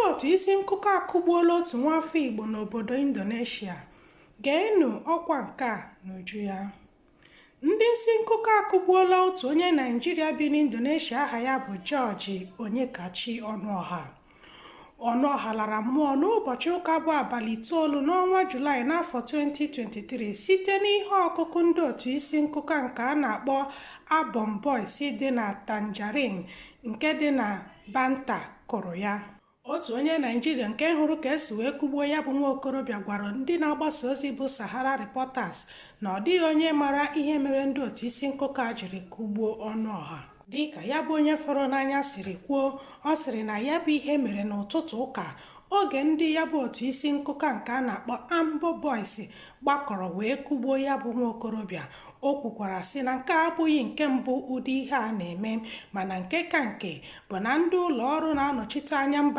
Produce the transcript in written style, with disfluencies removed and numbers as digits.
Otu isi nkụkọ akụgbuola otu nwaafọ Igbo n'obodo Indonesia. Geenụ ọkwa nke a n'uju ya. Ndị isi nkụkọ akụgbuola otu onye Naịjirịa bi n'Indonesia aha ya bụ George Onyekachi Ọnụọha. Ọnụọha lara mmụọ n'ụbọchị ụka bụ abalị 9 n'ọnwa Julaị n'afọ 2023 site n'ihe ọkụkụ ndị otu isi nkụka nke a na-akpọ Ambon Boys dị na Tangerine nke dị na Banta kụrụ ya. Otu onye Naịjirịa nke hụrụ ka esi wee kụgbuo ya bụ nwa okorobịa gwara ndị na-agbasa ozi bụ Sahara Reporters na ọ dịghị onye mara ihe mere ndị otu isi nkụka a jiri kụgbuo Ọnụọha. Dịka ya bụ onye fọrọ n'anya siri kwuo, ọ sịrị na ya bụ ihe mere n'ụtụtụ ụka oge ndị ya bụ otu isi nkụka nke a na-akpọ Ambo Boys gbakọrọ wee kụgbuo ya bụ nwa okorobịa. O kwukwara sị na nke a abụghị nke mbụ ụdị ihe a na-eme, mana nke ka nke bụ na ndị ụlọ ọrụ na-anọchite anya mba